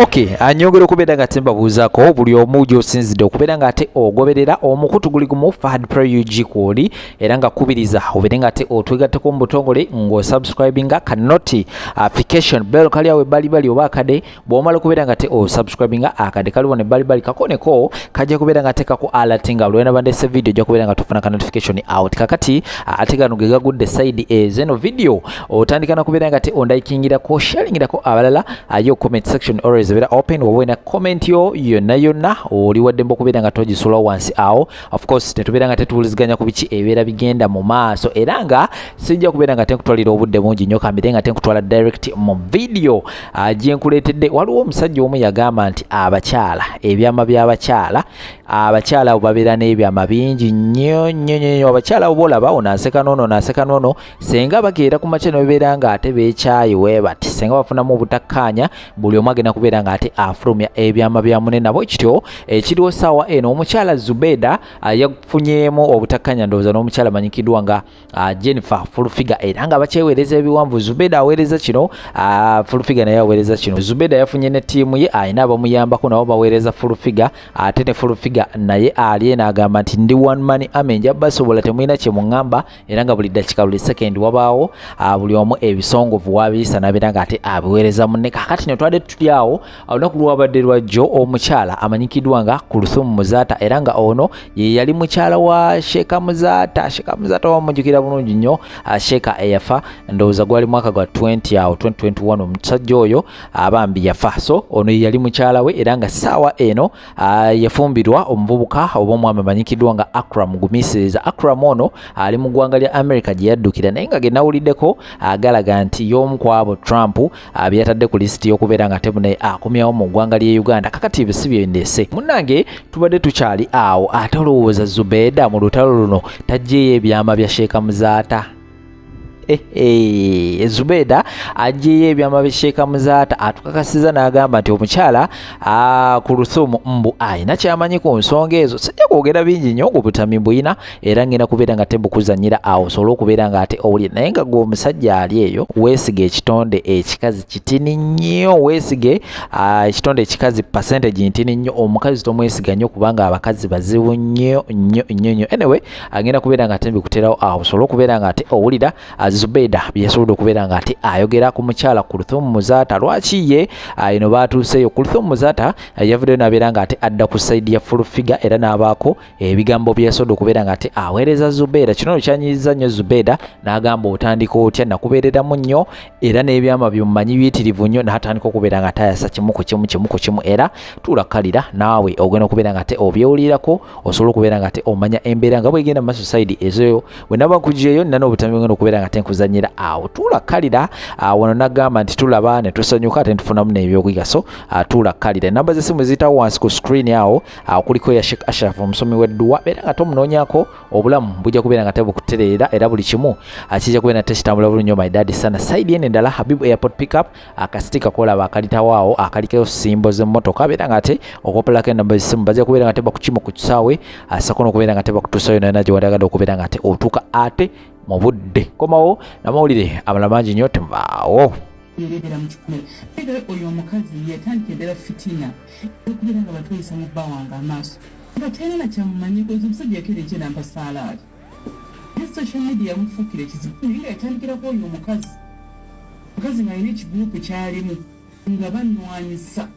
Okay, anyongera okubeera nga tembabuuzaako buli omu gy'osinzidde okubeera nga ate ogoberera omukutu guli gumu Fahad Pro UG kwoli, era nga kubiriza obeere nga ate otwegatteko mu butongole ng'osubscribinga ka notification bell kali awo ebbalibali oba akade. Bw'omala okubeera nga ate osubscribinga, akade kaliwo ne bbalibali kakoneko kajja kubeera nga ateekako alert nga buli wena ndese video ojja kubeera nga tufuna ka notification out. Kakati ate gano ge gagudde side ezeno video, otandika na kubeera nga ate ondaikingirako, sharingirako abalala. Ayo comment section always ebeera open. Woba olina comment yo yonna yonna, oli waddembe okubeera nga togisula wansi awo. Of course netubeera nga tetuwuliziganya ku biki ebibeera bigenda mu maaso, era nga sijja kubeera nga tenkutwalira obudde bungi nnyo, kambire nga tenkutwala direct mu video gye nkuleetedde. Waliwo omusajja omu yagamba nti abakyala, ebyama by'abakyala, abakyala abo babeera n'ebyama bingi nnyo nnyo nnyo. Abakyala abo boolaba, ono aseka n'ono, ono aseka n'ono, senga bakeera ku makya ne babeera nga ate beekyayi we bati, senga bafunamu obutakkaanya, buli omu agenda kubeera nga ate afulumya ebyama bya munne. Nabo kityo ekiriwo ssaawa eno, omukyala Zubeda yafunyeemu obutakkaanya, ndowooza n'omukyala amanyikiddwa nga Jennifer Full Figure, era nga bakyeweereza ebiwanvu. Zubeda aweereza kino, Full Figure naye aweereza kino. Zubeda yafunye ne ttiimu ye, alina abamuyambako, nabo baweereza Full Figure, ate ne Full Figure naye ali eno agamba nti ndi one man army, nja basobola, temulina kye muŋŋamba. Era nga buli ddakika, buli second wabaawo buli omu ebisongovu wabiyisa nabeera nga ate abiweereza munne. Kakati ne twadde tuli awo, olunaku lwabadde lwajjo, omukyala amanyikiddwa nga Kulthum Muzaata, era nga ono ye yali mukyala wa Sheeka Muzaata. Sheeka Muzaata wamujjukira bulungi nnyo, Sheeka eyafa ndowooza gwali mwaka gwa 20 awo 2021. Omusajja oyo abambi yafa, so ono ye yali mukyala we, era nga ssaawa eno yafumbirwa omuvubuka oba omwami amanyikiddwa nga Akram Gumisiriza. Akram ono ali mu ggwanga lya America gye yaddukira, naye nga ge nawuliddeko agalaga nti y'omu ku abo Trump byatadde ku lisiti y'okubeera nga tebune akomyawo mu ggwanga ly'e Uganda. Kakati ebyo si byendeese, munnange, tubadde tukyali awo. Ate olowooza Zubeda mu lutalo luno taggyeyo ebyama bya Sheeka Muzaata? Zubeda aggyeyo ebyama bya Sheeka Muzaata, atukakasiza n'agamba nti omukyala Kuluthumu mbu ayina kyamanyi ku nsonga ezo. Sijja kwogera bingi nnyo, ng'obutami mbuyina, era ngenda kubeera nga tebukuzanyira awo osobole okubeera nga ate owulire. Naye nga gwe omusajja ali eyo, weesige ekitonde ekikazi kitini nnyo, weesige ekitonde ekikazi percentage ntini nnyo, omukazi tomwesiga nnyo, kubanga abakazi bazibu nnyo nnyo nnyo nnyo. Anyway, agenda kubeera nga ate mbikuterawo awo osobole okubeera nga ate owulira Zubeda byeyasobodde okubeera nga ate ayogera ku mukyala Kulthum Muzaata, lwaki ye eno baatuuseeyo. Kulthum Muzaata yavuddeyo n'abeera nga ate adda ku side ya Full Figure, era n'abaako ebigambo byeyasobodde okubeera nga ate aweereza Zubeda. Kino no kyanyiiza nnyo Zubeda, n'agamba, "Otandika otya? Nakubeereramu nnyo, era n'ebyama byomumanyi biyitirivu nnyo." N'atandika okubeera nga atayasa kimu ku kimu, kimu ku kimu, era tuulakalira naawe ogenda okubeera nga ate obyewulirako, osobola okubeera nga ate omanya embeera nga bwegenda mu maaso side ezo. Bwe naba nkugyeyo, nina n'obutambi bwengenda okubeera nga ate nkuzanyira awo. Tuulakalira wano nagamba nti tulaba ne tusanyuka, ate ntufunamu n'ebyokuyiga. So tuulakalira, enamba z'essimu ziyitawo wansi ku screen awo, kuliko ya Sheikh Ashraf, omusomi w'edduwa. Beera nga tomunoonyako, obulamu bujja kubeera nga tebukutereera, era buli kimu kijja kubeera tekitambula bulungi nnyo. My dad sana. Side eno endala, Habibu Airport Pickup, akasitika kolaba akalitawo awo akaliko simbo z'emmotoka, beera nga ate okopolako enamba z'essimu, bajja kubeera nga tebakukima ku kisaawe asako n'okubeera nga tebakutuusayo yonna gye wandyagadde okubeera nga ate otuuka ate mu budde. Komawo namawulire amalala mangi nnyo, temubaawo. Yereebera mu kikomera era oyo omukazi yatandika eddala fitina okubeera nga batweyisa mu bba wange amaaso nga talina nakyamumanyiko. Omusajja yakeera enkya nampa saalaali, ne social media yamufuukira ekizibu, naye nga yatandikirako oyo omukazi. Omukazi ng'alina ekigurupu kyalimu nga banwanyisa,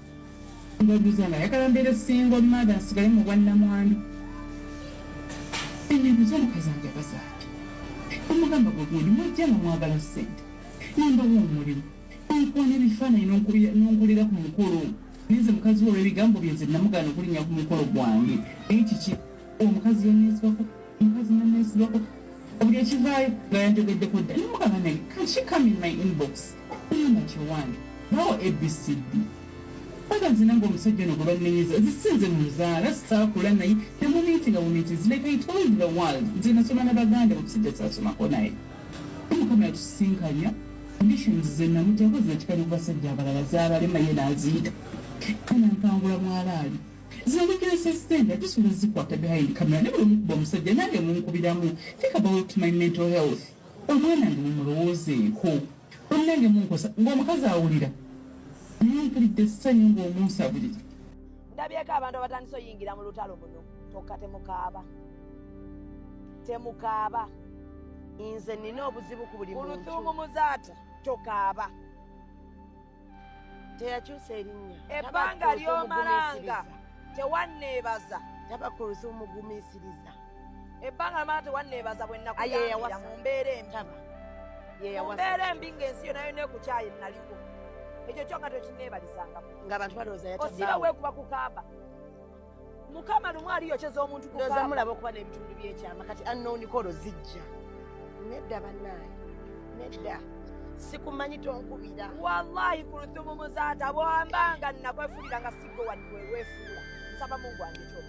nga duza nga ayagala mbeere single mother, nsigale mu bwannamwandu. Enebuuza, omukazi anjagaza ati? Omugamba gwe gundi mwajja nga mwagala ssente, nembawa omulimu, onkuwa n'ebifaananyi, n'onkolera ku mukolo. Ninze mukazi we, olw'ebigambo bye nze namugaana okulinnya ku mukolo gwange. Naye kiki? Omukazi yaneesibako, omukazi naneesibako, buli ekivaayo nga yanjogeddeko dda. Nemugamba naye, can she come in my inbox? Namba kyewange bawo ABCD baga nze nange omusajja ono gwe bannenyeza zisinze muzaala saakula naye nemumiitinga bu meetings. Like I told the world, nze nasoma na baganda, omusajja saasomako naye. Mukama yatusisinkanya, conditions ze namugyako zinakikali ku basajja abalala zabalema, ye n'aziyita nampangula mwalaali. Zinamugeresa sente tusobola zikwata behind camera, ne buli omukuba omusajja nange munkubiramu. Think about my mental health. Omwana nge mumulowoozeeko, omunange munkosa ng'omukazi awulira. Naye mpulidde essanyu ng'omunsabulira. Ndabyeko abantu abatandise oyingira mu lutalo muno, tokka temukaaba, temukaaba. Nze nina obuzibu ku buli muntu. Kuluthumu Muzaata, tokaaba. Teyakyusa erinnya. Ebbanga lyomalanga tewanneebaza. Taba Kuluthumu mugumiisiriza. Ebbanga lyomala tewanneebaza bwe Aye, nakuyambira yawasa. mu mbeera embi. Taba Mu yeyawasa. mbeera embi ng'ensi yonna yonna ekukyaye, naliwo. Ekyo kyo nga tokinneebalizangako. Ng'abantu balowooza Osiba yatabaawo. weekuba kukaaba. Mukama lumu aliyokyeza omuntu Ndowooza kukaaba. mulaba okuba n'ebitundu by'ekyama. Kati unknown call zijja. Nedda bannaaye, nedda, sikumanyi, tonkubira. Wallahi Kuluthumu Muzaata, bwambanga nakwefulira nga sigwe weweefuula, nsaba Mungu andito.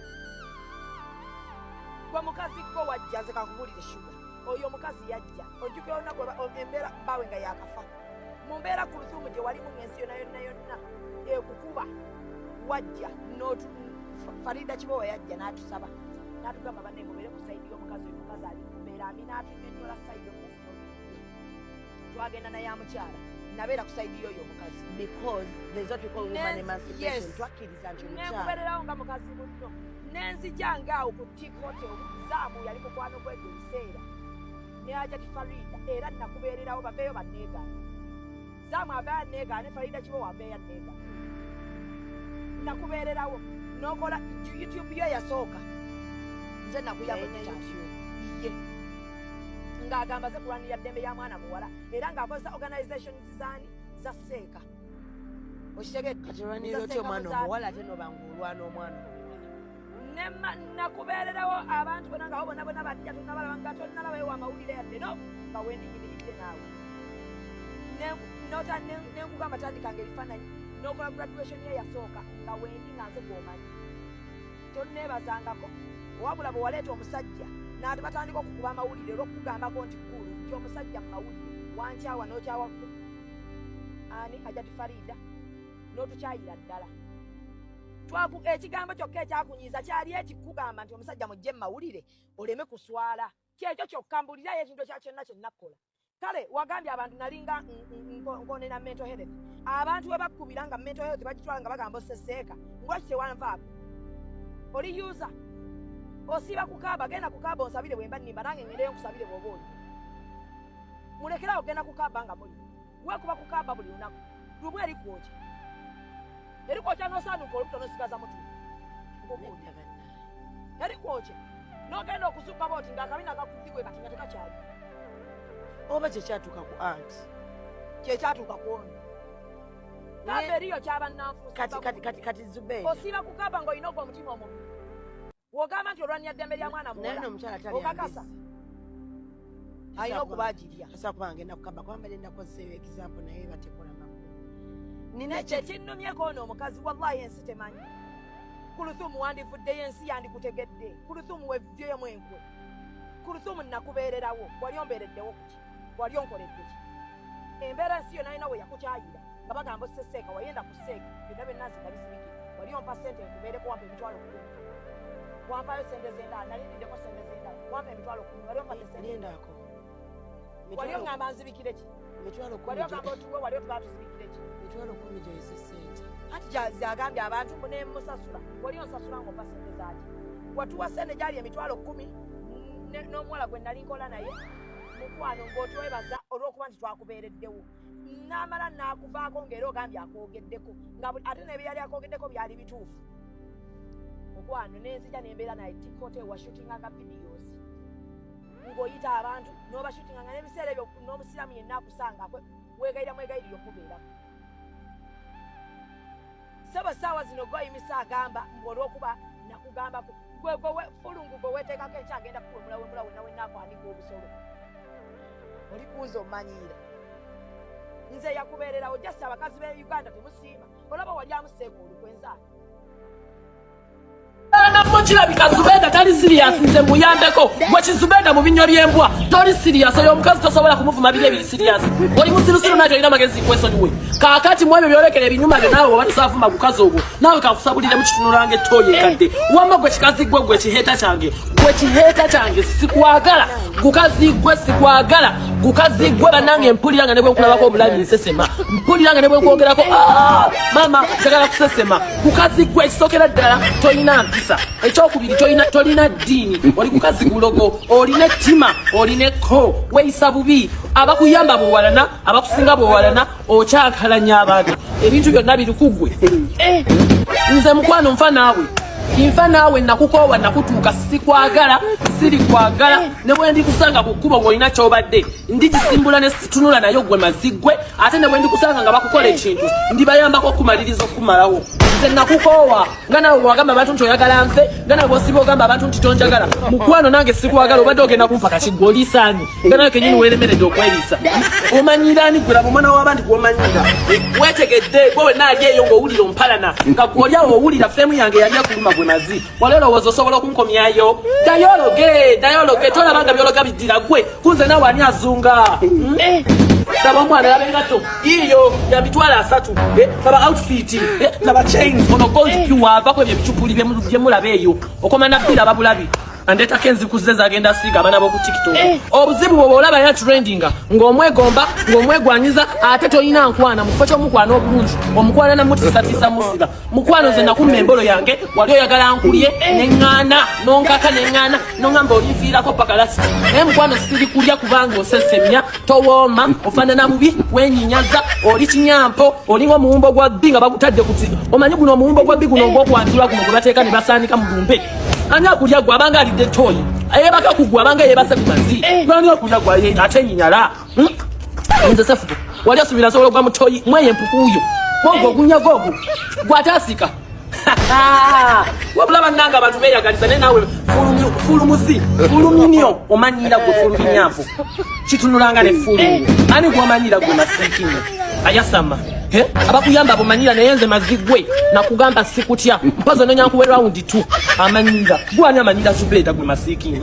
Gwe mukazi gwe wajja, nze kankubulire shuga, oyo omukazi yajja, ojjukira olunaku embeera bbaawe nga yakafa, mu mbeera Kuluthumu gye walimu ng'ensi yonna yonna yonna ekukuba, wajja Farida Kibowa yajja n'atusaba n'atugamba, "Banne, mubeere ku side y'omukazi oyo, omukazi ali mu mbeera mbi," n'atunyonnyola side of the story. Twagenda naye amukyala nabeera ku side y'oyo omukazi. Because there's what we call woman emancipation. Yes. Twakkiriza nti omukyala Nenkubeererawo nga mukazi munno, nenzija ngaawo ku tikote. Zaamu yali mukwano gwegyo ebiseera ne Ajati Farida, era nakubeererawo. Baveeyo banneegaana, Zaamu aveeyo anneegaane, Farida Kibowa aveeyo anneegaane. Nakubeererawo n'okola YouTube yo eyasooka, nze nakuyamba. Yalina YouTube. Ye ng'agamba ze kulwanirira ddembe ya mwana muwala, era ng'akozesa organizations zaani? Za seeka. Okitegedde? Kati olwanirira otya omwana omuwala ate noba ng'olwana omwana omuwala? Nakubeererawo abantu bonna nga bo bonna bonna bajja, tonabalaba nga tonnalabayo amawulire yadde no nga wendiyimiridde naawe. Nenkugamba tandikanga ebifaananyi n'okola graduation ye yasooka nga wendi nga nze gwomanyi, tonneebazangako. Wabula bwe waleeta omusajja n'ate batandika okukuba amawulire olw'okukugambako nti kulu nti omusajja mu mawulire, wankyawa n'okyawa ani, Hajati Farida, n'otukyayira ddala. Ekigambo kyokka ekyakunyiiza kyali ekikugamba nti omusajja mujje mu mawulire oleme kuswala. Kyekyo kyokka. Mbulirayo ekintu ekya kyonna kyenakkola. Kale wagambye abantu nalinga nkonena mental health. Abantu we bakkubira nga mental health bagitwala nga bagamba oseseeka, ngwaki tewanvaako? Oli user, osiiba kukaaba. Genda kukaaba onsabire bwemba nnimba, nange ngendeyo nkusabire. Bw'oba oli mulekerawo, genda kukaaba nga muli weekuba kukaaba buli lunaku lumu. Erikwokya, erikwokya n'osaanuka olubuto n'osigaza mutu. Nedda bannaaye. Erikwokya n'ogenda okuzuuka bwoti ng'akabina kakuddigwe kati nga tekakyali. Oba kyekyatuuka ku anti Kyekyatuuka ku ono kamba eriyo kyabannanfuusi. Kati Zubeida, Osiiba kukaba ng'olina ogwo omutima omubi, wogamba nti olwanira ddembe lya mwana naye muwala. no omukyala tali Okakasa alina okuba agirya. Tasobola kuba ngenda kukaba kuba mbadde nakozeseeyo example naye batekola makulu. Nina Kyekinnumyeko ono omukazi, wallahi ensi temanyi. Kuluthumu, wandivuddeyo ensi yandikutegedde. Kuluthumu, wevvyemu enkwe. Kuluthumu, nakubeererawo, wali ombeereddewo kuki? Wali onkoledde ki? Embeera ensi yonna yina we yakukyayira nga bagamba oseseeka, wayenda ku seeka, byonna byonna nze nabisirikira. Wali ompa sente nkubeereko, wampa 10,000, wampayo sente zendala, nali ndiddeko sente zendala, wampa 10,000, wali ompadde sente. Lindako. Wali oŋŋamba nzibikire ki? 10,000. Wali ogamba otuwe, wali otugaa tuzibikire ki? 10,000 gyoyise sente. Anti gyagambye abantu mbu nemusasula. Wali onsasula ng'ompa sente zaaki? Watuwa sente gyali 10,000 n'omuwala gwe nali nkola naye mukwano, ng'otwebaza olw'okuba nti twakubeereddewo. N'amala n'akuvaako ng'era ogambye akwogeddeko nga ate n'ebyo yali akwogeddeko byali bituufu. Mukwano, nenzija nembeera naye tikote, washootinganga videos ng'oyita abantu n'obashootinganga n'ebiseera ebyo n'omusiraamu yenna akusanga weegayira mwegayirira okubeerako. Sebo, saawa zino goyimisa agamba mbu olw'okuba nakugambako gwe gwe fulungu gwe weteekako ekyagenda kuwemula wemula wenna wenna akwanika obusolo oli kunze omanyiira. Nze yakubeererawo jasi. Abakazi b'e Uganda temusiima, olaba wali amuseeka olukwenzaani. Kirabika Zubeda. Tali serious, nze muyambeko. Gwe kizubenda mu binywa by'embwa, toli serious. Oyo omukazi tosobola kumuvuma biri ebiri serious. Oli musirusiru naye tolina magezi, kwesonyiwe. Kaakati mu ebyo byolekera ebinyuma byo, naawe oba tosaavuma gukazi ogwo, naawe kakusabulire mu kitunulanga ettooyi ekadde. Wamma gwe kikazi gwe, gwe kiheeta kyange, gwe kiheeta kyange, sikwagala gukazi gwe, sikwagala gukazi gwe. Bannange, mpulira nga ne bwe nkulabako obulabi nsesema, mpulira nga ne bwe nkwogerako, ah, maama, njagala kusesema. Gukazi gwe, ekisookera ddala tolina mpisa, ekyokubiri tolina ddiini, oli gukazi gulogo, olina ettima, olina ekko, weeyisa bubi, abakuyamba bwewalana, abakusinga bwewalana, okyakalanya abantu, ebintu byonna biri ku ggwe. Nze mukwano nfa naawe, nfa naawe, nakukoowa, nakutuuka, sikwagala, siri kwagala. Ne bwe ndikusanga ku kkubo ng'olina ky'obadde, ndigisimbula ne situnula nayo, gwe mazi gwe. Ate ne bwe ndikusanga nga bakukola ekintu, ndibayambako okumaliriza okukumalawo. Nze nakukoowa. Nga nawe wagamba abantu nti oyagala nfe, nga nawe bwosiba ogamba abantu nti tonjagala, mukwano nange sikwagala. Obadde ogenda kumpa kaki? Gwe oliisaani nga nawe kenyini weeremeredde okweriisa? Omanyiraani gwe? Laba omwana w'abandi gw'omanyira. Weetegedde gwe wenna ali eyo ng'owulira ompalana, nga gwe oli awo owulira fame yange yali ekuluma. Gwe mazi, wali olowooza osobola okunkomyayo? Dayologe, dayologe, tolaba nga byologa biddira gwe kunze? Naawe ani azunga? Hmm? Laba omwana, laba engatto iyo ya 300,000. Laba outfit, laba chains, ono gold pure avako ebyo ebicupuli byemulaba eyo. Okoma nabbira babulabi andeetako enzikuze zagenda asiiga abaana b'oku TikTok. Obuzibu bwe olaba ya trendinga ng'omwegomba, ng'omwegwanyiza, ate tolina nkwana. Mu kifo ky'omukwana obulungi, omukwana namutiisatiisa musiba. Mukwano, nze nakumma embolo yange, wali oyagala nkulye neŋŋaana, nonkaka neŋŋaana, noŋŋamba olinfiirako paka last. Naye mukwano, siri kulya kubanga osesemya, towooma, ofaanana bubi, wenyinyaza, oli kinyampo, olinga omuwumbo gwa bbi nga bagutadde ku omanyi guno omuwumbo gwa bbi guno ogwokwanjula guno gwe bateeka ne basaanika mu lumbe. Ani akulya gwe abanga alidde toyi eyebaka ku gwe abanga yebase ku mazi? Ani akulya gwe ate nyinyala? Hmm? Nze sefuko, wali osuubira nsobola ogwa mutoyi mweye empukuuyo ogwo ogunyaga ogwo gwataasika? Wabula bannanga, abantu beeyagaliza, naye naawe fulumuzi fuluminyo omanyira gwe fuluminyampo kitunulanga ne fulu. Ani gwomanyira gwe masiikinyo ayasama? Abakuyamba abomanyira, naye nze mazi gwe nakugamba sikutya. Mpozi ononya nkuwe round 2. Amanyira gwani? Amanyira Zubeeda gwe masiikinyo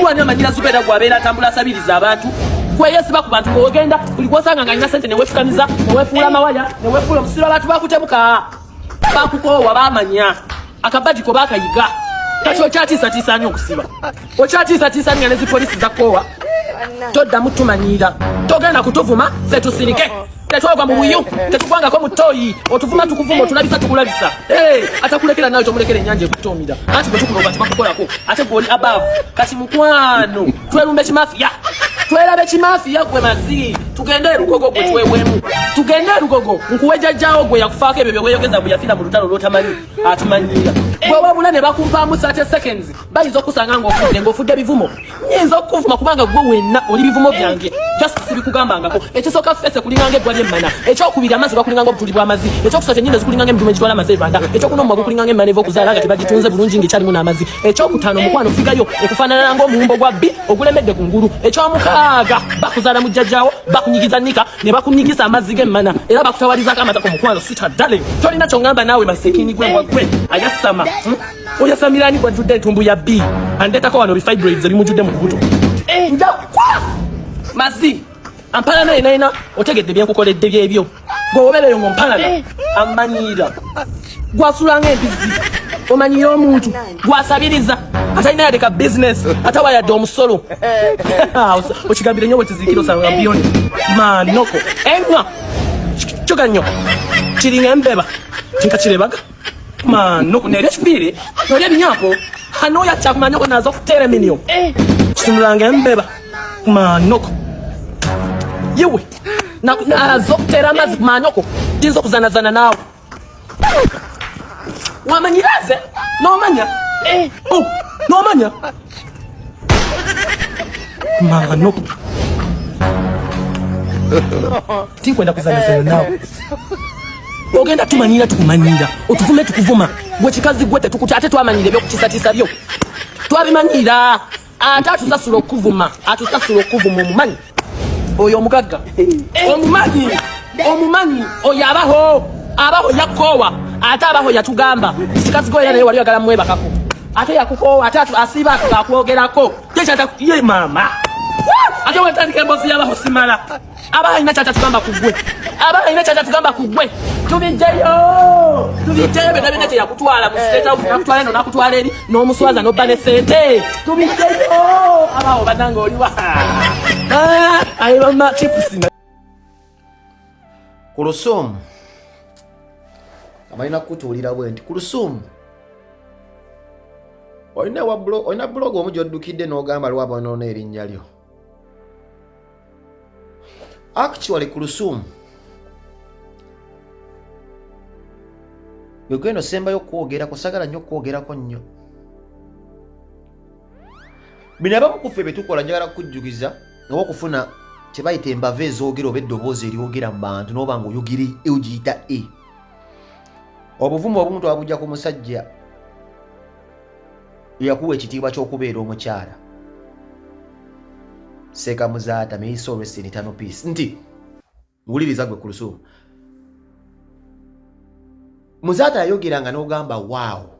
gwani? Amanyira Zubeeda gwe abeera atambula asabiriza abantu, kweyesiba ku bantu, ng'ogenda buli gwosanga nga alina sente newefukamiza, newefuula amawaya, newefuula omusiru. Abantu bakutebuka, bakukoowa, bamanya akabadiko bakayiga. Kati okyatiisatiisa nnyo okusiba, okyatiisatiisa nnyo ne zipoliisi zakoowa. Toddamu tumanyiira, togenda kutuvuma ffe tusirike. Tetwagwa mu buyu, tetugwangako mu ttooyi. Otuvuma tukuvuma, otulabisa tukulabisa. Atakulekera nawe tomulekera ennyanja ekutoomira. Anti bwe tukuloga tebakukolako, ate gwe oli above. Kati mukwano, twerumbe kimafiya, twerabe kimafiya. Gwe mazi, tugende erugogo, gwe twewemu, tugende erugogo nkuwe jjajjaawo gwe yakufaako ebyo byeweyogeza bwe yafiira mu lutalo lw'otamanyi. Atumanyiira gwe, wabula ne bakumpaamu 30 seconds, bayinza okusanga ng'ofudde, ng'ofudde bivumo. Nyinza okukuvuma kubanga gwe wenna oli bivumo byange, just sibikugambangako. Ekisooka, face kulinganga eggwa ly'emmana. Ekyokubiri, amazzi gakulinganga obutuli bw'amazzi. Ekyokusatu, ennyindo zikulinganga emidumu egitwala amazzi e Rwanda. Ekyokuna, omumwa gukulinganga emmana eva okuzaala nga tebagitunze bulungi ng'ekyalimu n'amazzi. Ekyokutaano, omukwano figayo ekufaanana ng'omuwumbo gwa bbi ogulemedde ku ngulu. Ekyomukaaga, bakuzaala mu jjajjaawo, bakunyigiza nika ne bakunyigisa amazzi g'emmana, era bakutawalizaako amatako. Mukwano, sitaddale, tolina kyongamba naawe masekini gwe mbwa gwe ayasama. Hmm? Oyasamirani gwajjudde entumbu ya bbi andeetako wano bifibroids ebimujjudde mu lubuto? Njakwa mazi ampalana yenayina. Otegedde byenkukoledde byebyo gwe obeereyo ng'ompalana. Amanyiira gwasulanga embizi, omanyiira omuntu gwasabiriza atalina yadde ka bizinesi, atawa yadde omusolo. Okigambire nnyo bwekiziikira osanga biyoni manoko enywa kyoga nnyo kiringa embeba tinkakirebaga manoko neryo ekifiire nolya ebinyampo hanoya kyakumanyoko naza okuteera eminyo kitunulanga embeba manoko yewe naza okuteera amazzi ku manyoko. Tuyinza okuzanazana naawe wamanyira nze nomanya. Oh, nomanya manoko tinkwenda kuzanazana naawe. Ogenda tumanyira tukumanyira, otuvume tukuvuma. Gwe kikazi gwe, tetukutya, ate twamanyira ebyokukisatiisa byo twabimanyira. Ate atusasula okuvuma, atusasula okuvuma. Omumanyi oyo omugagga? Omumanyi? Omumanyi oyo abaho? Abaho yakoowa, ate abaho yatugamba kikazi goera, naye wali oyagala mwebakako. Ate yakukoowa ate asiiba akwogerako. Ye maama. Ate wetandika emboozi y'abaho simala. Aba alina kyatatugamba ku ggwe. Aba alina kyatatugamba ku ggwe. Tubijjeyo. Tubijjeyo byonna byonna kye yakutwala mu state house nakutwala eno nakutwala eri n'omuswaza n'obba ne ssente. Tubijjeyo. Abawo bannange oliwa. Ah, ayi mama chips. Kulusumu abalina kukutuulira bwe nti Kulusumu olina olina blog omu gy'oddukidde n'ogamba lwabonoona erinnya lyo actually Kulusumu gwe gweno sembayo okwogerako sagala nnyo okwogerako nnyo bino abamu kuffe byetukola njagala kukujjukiza oba okufuna kyebayita embava ezoogera oba eddoboozi eryogera mu bantu noba nga oyogera e ogiyita e obuvumu obumu twabujja ku musajja eyakuwa ekitiibwa ky'okubeera omukyala seeka muzaata may soul rest in eternal peace nti wuliriza gwe kulusuumu muzaata yayogera nga n'ogamba waawo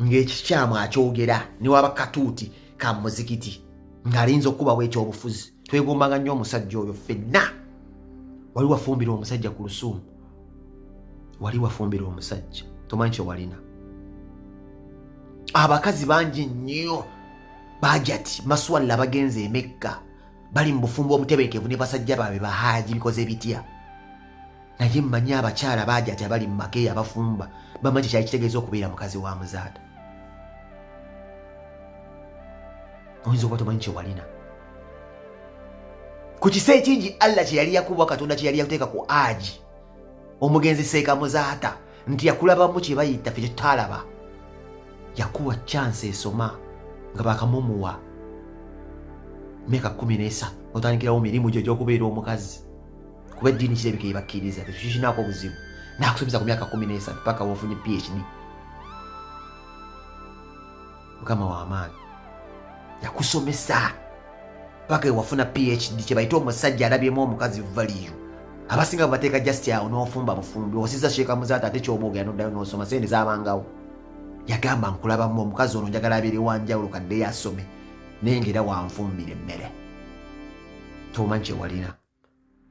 ng'ekikyamu akyogera newaba katuuti ka muzikiti ng'alinza okukubawo ekyobufuzi twegombanga nnyo omusajja oyo ffenna wali wafumbira omusajja ku lusuumu wali wafumbira omusajja tomanyi kyewalina abakazi bangi nnyo bajati maswalla bagenze emekka bali mu bufumbo obutebenkevu ne basajja baabwe bahaaji bikoze bitya naye mmanyi abakyala baajati abali mu maka eyo abafumba bamanyi kyekyali kitegeeza okubeera mukazi wa muzaata oyinza okuba tomanyi kyewalina ku kisa ekingi allah kyeyali yakuba katonda kyeyali yakuteeka ku aji omugenzi seeka muzaata nti yakulabamu kye bayita fe kyetutaalaba yakuwa chance esoma nga bakamumuwa myaka 13 otandikirawo mirimu gyo egyokubeera omukazi kuba eddiini kirabika ebakkiriza tetukikinaako obuzibu nakusomesa ku myaka 13 paka wofunye phd mukama wamaanyi yakusomesa paka ewafuna phd kyebayita omusajja alabyemu omukazi valiyu abasinga babateeka just awo n'ofumba bufumbi osiza sheeka muzaata ate kyoboogera noddayo n'osoma sente zabangawo yagamba nkulabamu omukazi ono njagala abeere wanjawulo kaddeyo asome naye ngaera wanfumbira emmere tomanyi kyewalina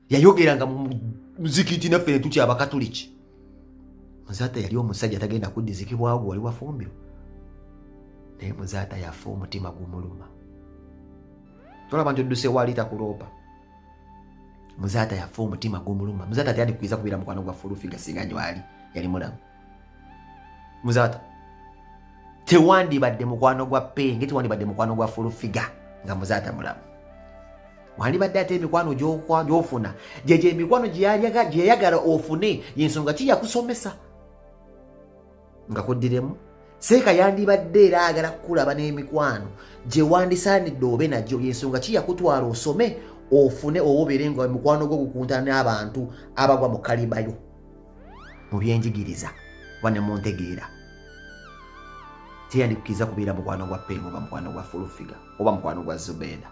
yayogeranga mu muzikiti naffe netutya abakatuliki muzaata yali omusajja tagenda kuddizikibwawo gwe wali wafumbirwa naye muzaata yafa omutima gumuluma tolaba nti odduse wali takuloopa muzaata yafa omutima gumuluma muzaata teyandikukiriza kubeera mukwano gwa fulufiga singa nywali yali mulamu muzaata tewandibadde mukwano gwa penge tewandibadde mukwano gwa fulufiga nga muzaata mulamu wandibadde ate emikwano gyofuna gyegyo emikwano gyeyayagala ofune yensonga ki yakusomesa nga kuddiremu seeka yandibadde era agala kukulaba n'emikwano gye wandisaanidde obe nagyo yensonga ki yakutwala osome ofune oba obeere nga emikwano gwo gukuntana n'abantu abagwa mu kalibayo mu byenjigiriza oba ne mu ntegeera teyandikukiriza kubeera mukwano gwa pengo oba mukwano gwa fulufiga oba mukwano gwa zubeeda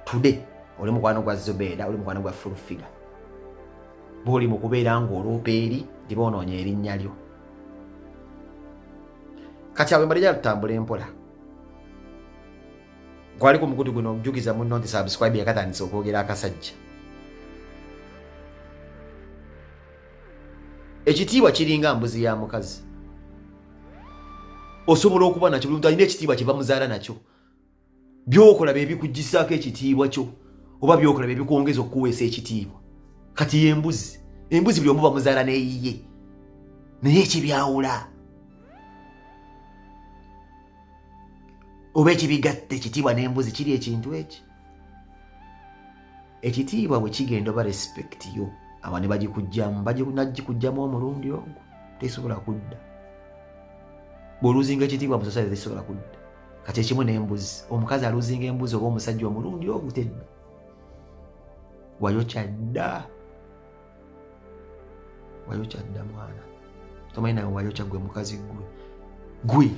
today oli mukwano gwa zubeeda oli mukwano gwa fulufiga bwoli mu kubeera ng'oloopa eri nti boonoonya erinnya lyo kati awo embalija tutambula empola gwali ku mukutu guno okujukiza munno nti subscribe yakatandise okwogera akasajja ekitiibwa kiringa mbuzi ya mukazi osobola okuba nakyo buli muntu alina ekitiibwa kye bamuzaala nakyo byokola bye bikugisaako ekitiibwa kyo oba byokola bye bikwongeza okukuweesa ekitiibwa kati yembuzi embuzi buli omu bamuzaala neyiye naye ekibyawula oba ekibigatta ekitiibwa n'embuzi kiri ekintu eki ekitiibwa bwe kigenda oba respect yo aba ne bagikugjamu bagikugjamu omulundi ogwo tesobola kudda bw'oluzinga ekitiibwa mu society tekisobola kudda kati ekimu n'embuzi omukazi aluzinga embuzi oba omusajja omulundi ogwo tedda wayokya dda wayokya dda mwana tomanyi nawe wayokya gwe mukazi gwe gwe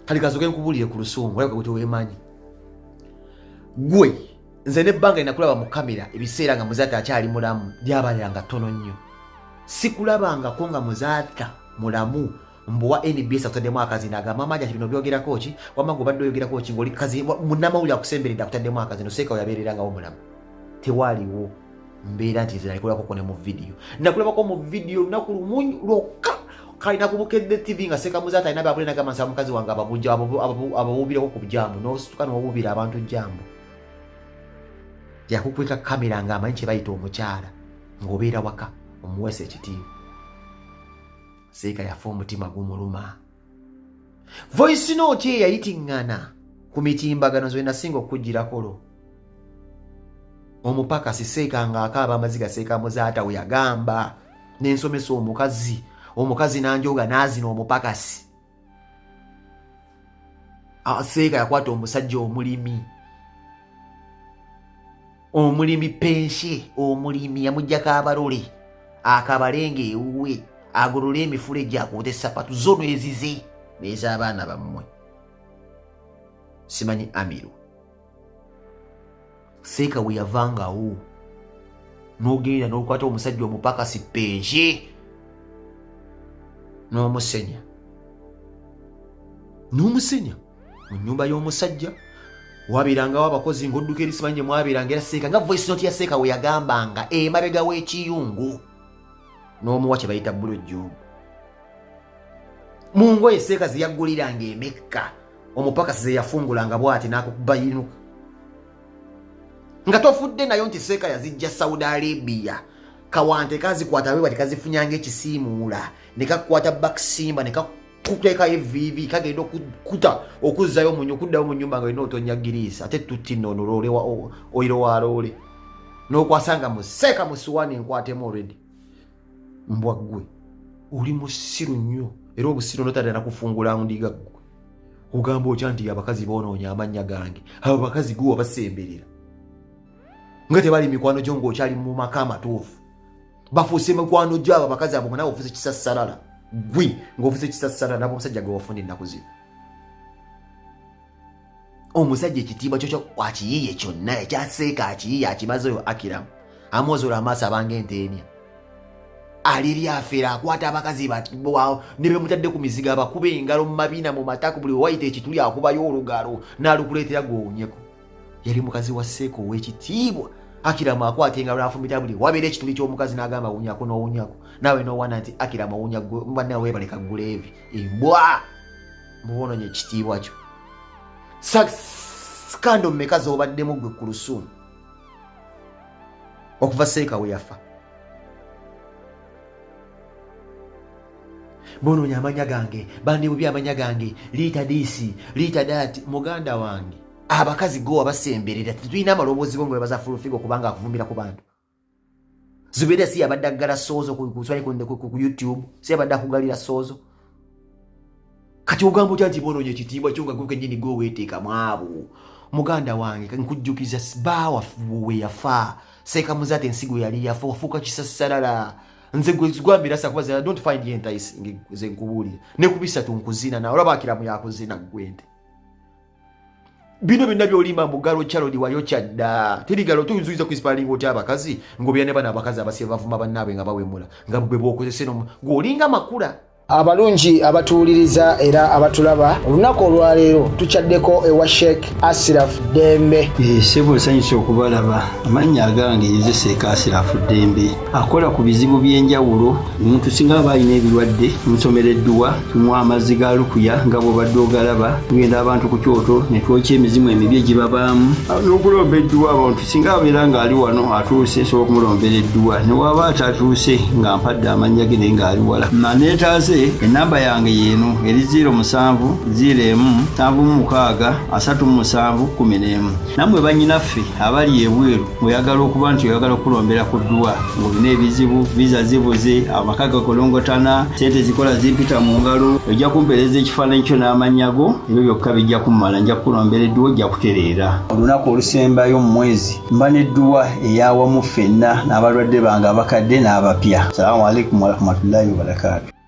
kali kasoke nkubulire ku lusungu olabika gwe tewemanyi gwe nze nebbanga linakulaba mu kamera ebiseera nga muzaata akyali mulamu lyabalira nga ttono nnyo sikulabangako nga muzaata mulamu. Mbu wa NBS akutaddemu akazina, agamba mama Hajati bino byogerako ki? Wamma gwe obadde oyogerako ki ng'oli kazi munnamawulire akusemberedde akutaddemu akazino? Seeka we yabeererangawo mulamu, tewaaliwo mbeera nti nze nalikolakoko ne mu vidiyo, nakulabako mu vidiyo olunaku lumu lwokka kalina ku Bukedde TV nga Seeka Muzaata alina byakule nagamba nsaba mukazi wange ababujja abawuubireko ku jambo, n'osituka n'owuubira abantu jambo. Yakukweka kamera ng'amanyi kye bayita omukyala ng'obeera waka omuweesa ekitiibwa. Seeka yafa omutima gumuluma. Voice note ye yayitiŋŋana ku mitimbagano nze nasinga okukugirako lwo omupakasi Seeka ng'akaaba amaziga. Seeka Muzaata we yagamba nensomesa omukazi, omukazi nanjoga n'azina omupakasi. Seeka yakwata omusajja omulimi, omulimi penshe, omulimi yamugjako abalole akabalenge ewuwe agolole emifulejje akuute sapatu zo n'ezize n'ez'abaana bammwe simanyi amiru. Seeka we yavangawo n'ogenda n'okwata omusajja omupakasi penshe n'omusenya n'omusenya mu nnyumba y'omusajja wabeerangawo abakozi ng'odduka eri simanyi gye mwabeeranga. Era Seeka nga voice note ya Seeka we yagambanga emabega w'ekiyungu n'omuwa kye bayita blowjob mu ngoye Seeka ze yagguliranga emekka, omupakasi ze yafungulanga bw'ati n'akukuba yinuka nga tofudde nayo nti Seeka yazijja Saudi Arabia. Kawante kazikwata bwe bati kazifunyanga ekisiimuula ne kakwata bakisimba ne kakuteekayo evviivi kagenda okukuta okuzzayo munyu okuddayo mu nyumba nga olina otonya giriisi ate tutti nno loole oiro wa loole n'okwasanga mu Seeka mu suwaani enkwatemu already. Mbwa ggwe oli musiru nnyo era obusiru notatera kufungula ndiga. Ggwe ogamba otya nti abakazi boonoonya amannya gange? Abo bakazi gwe wabasemberera nga tebali mikwano gyo ng'okyali mu maka amatuufu, bafuuse mikwano gyo abo abakazi abo nga nawe ofuuse kisassalala. Gwe ng'ofuuse kisassalala nabo omusajja gwe wafuna ennaku zino, omusajja ekitiibwa kyo akiyiye kyonna ekyaseeka akiyiye akimaze. Oyo Akiramu amwozola amaaso abanga enteemya aliri afeera akwata abakazi ne bemutadde ku mizigo abakuba engalo mu mabina mu matako, buli wewayita ekituli akubayo olugalo n'alukuleetera gwowunyeko. Yali mukazi wa Seeka ow'ekitiibwa. Akiramu akwata engalo n'afumita buli wabeera ekituli ky'omukazi n'agamba wunyako n'owunyako naawe n'owana nti Akiramu owunya bannawe weebaleka guleevi embwa mubononye ekitiibwa kyo. Scandal mmeka z'obaddemu gwe ku lusuumu okuva Seeka we yafa? Bonoonya amanya gange, bandibubi amanya gange, liita diisi liita daati. Muganda wange, abakazi go wabasemberera tetulina amaloboozi go nga webaza fulufigo kubanga akuvumbira ku bantu. Zubeera si yabadde aggala soozo ku YouTube, si yabadde akugalira soozo. Kati ogamba otya nti bonoonya ekitiibwa kyo nga gwe kennyini gwe weeteekamu abo? Muganda wange, nkujjukiza baawa we yafa Seeka Muzaata ensigo yali yafa, wafuuka kisassalala. Nze gwe gwambira sakuba I don't find you enticing. Nze nkubuulira ne ku bisatu nkuzina nawe olaba akiramu yakuzina ggwe nte bino byonna byolimba mbu galo kyalodi wayo kyadda teri galo tuyinza kuisipalinga otya abakazi ng'obeera ne bano abakazi abasibe bavuma bannaabwe nga bawemula nga gwe bwokozesa eno gweolinga makula. Abalungi abatuwuliriza era abatulaba, olunaku olwaleero tukyaddeko ewa Sheikh Asiraf Ddembe. Ssebo, nsanyusa okubalaba. Amannya agange nze Seeka Asirafu Ddembe, akola ku bizibu by'enjawulo. Omuntu singa aba alina ebirwadde, tumusomera edduwa, tumuwa amazzi ga lukuya nga bw'obadde ogalaba. Tugenda abantu ku kyoto ne twokya emizimu emibi egibabaamu n'okulomba edduwa. Abantu singa abeera ng'ali wano atuuse, nsobola okumulombera edduwa, ne waba atatuuse nga mpadde amannya ge naye ng'ali wala naneetaase. Ennamba yange yeeno eri 07 01 76 37 11. Nammwe bannyinaffe abali ebweru ng'oyagala okuba nti oyagala okulombera ku dduwa ng'olina ebizibu, viza zibuze, amaka gakolongotana, sente zikola zimpita mu ngalo, ojja kumpeereza ekifaananyi kyo n'amannya go, ebyo byokka bijja kummala, nja kukulombera edduwa ojja kutereera. Olunaku olusembayo mu mwezi mba n'edduwa eyawamu ffenna n'abalwadde bange abakadde n'abapya. Salaamu alaikum warahmatullahi wabarakaatu.